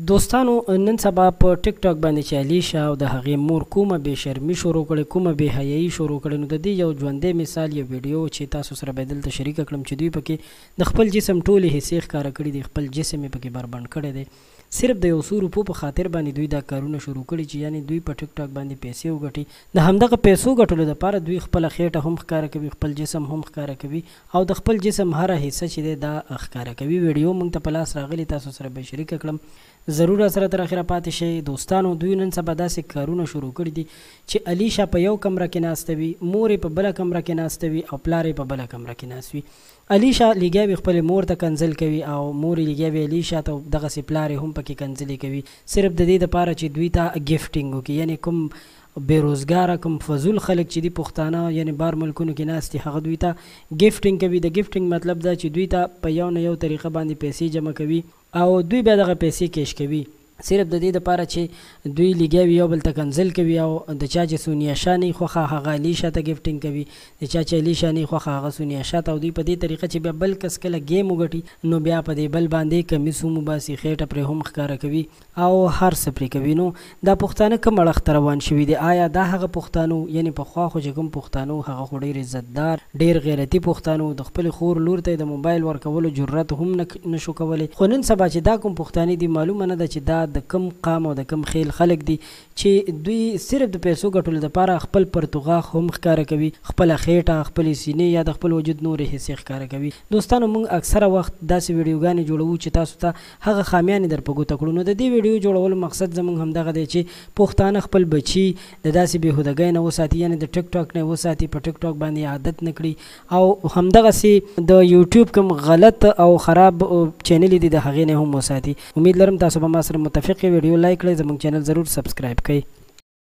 دوستانو نن سبا په ټیک ټاک باندې چې علیشا او د هغې مور کومه بې شرمي شروع کړې، کومه بې حیايي شروع کړې، نو د دې یو ژوندی مثال، یو ویډیو چې تاسو سره به دلته شریکه کړم چې دوی پکې د خپل جسم ټولې حصې ښکاره کړي دي، خپل جسم یې پکې بربنډ کړی دی. صرف د یو څو روپو په خاطر باندې دوی دا کارونه شروع کړي چې یعنې دوی په ټیک ټاک باندې پیسې وګټي. د همدغه پیسو ګټلو دپاره دوی خپله خېټه هم ښکاره کوي، خپل جسم هم ښکاره کوي او د خپل جسم هره حصه چې دی دا ښکاره کوي. ویډیو موږ ته په لاس راغلي، تاسو سره به شریکه کړم، ضرور راسره تر اخره پاتې شئ. دوستانو دوی نن سبا داسې کارونه شروع کړي دي چې علیشا په یو کمره کې ناسته وي، مور یې په بله کمره کې ناسته وي او پلار یې په بله کمره کې ناست وي. علیشا لګیا وي خپلې مور ته کنځل کوي او مور یې لګیا وي علیشا ته، دغسې پلار یې هم پکې کنځلې کوي، صرف د دې دپاره چې دوی ته ګفټینګ وکړي. یعنې کوم بې روزګاره، کوم فضول خلک چې دي پښتانه، یعنې بار ملکونو کې ناست دي، هغه دوی ته ګفټینګ کوي. د ګفټینګ مطلب دا چې دوی ته په یو نه یو طریقه باندې پیسې جمع کوي او دوی بیا دغه پیسې کیش کوي، صرف د دې دپاره چې دوی لګیا وي یو بل ته کنځل کوي. او د چا چې سونیا شاه نه خوښه هغه علیشا ته ګفټینګ کوي، د چا چې علیشا نه خوښه هغه سونیا شاه ته. او دوی په دې طریقه چې بیا بل کس کله ګیم وګټي نو بیا په دې بل باندې کمیس هم وباسي، خېټه پرې هم ښکاره کوي او هر څه پرې کوي. نو دا پښتانه کوم اړخ ته روان شوي دي؟ آیا دا هغه پښتانه، یعنې پخوا خو چې کوم پښتانه هغه خو ډېر عزتدار، ډېر غیرتي پښتانه، د خپلې خور لور ته د موبایل ورکولو جرأت هم نه شو کولی. خو نن سبا چې دا کوم پښتانه دي، معلومه نه ده چې دا د کوم قام او د کوم خیل خلک دي چې دوی صرف د پیسو ګټلو دپاره خپل پرتوغاښ هم ښکاره کوي، خپله خېټه، خپلې سینې یا د خپل وجود نورې حصې ښکاره کوي. دوستانو موږ اکثره وخت داسې ویډیوګانې جوړوو چې تاسو ته هغه خامیانې در په ګوته کړو. نو د دې ویډیو جوړولو مقصد زموږ همدغه دی چې پښتانه خپل بچي د داسې بېهودګۍ نه وساتي، یعنې د ټیک ټاک نه وساتي، په ټیک ټاک باندې عادت نه کړي او همدغسې د یوټیوب کوم غلط او خراب چینل دي د هغې نه هم وساتي. امید لرم تاسو به ما سره متفق یئ. ویډیو لایک کړئ، زموږ چینل ضرور سبسکرایب کړئ.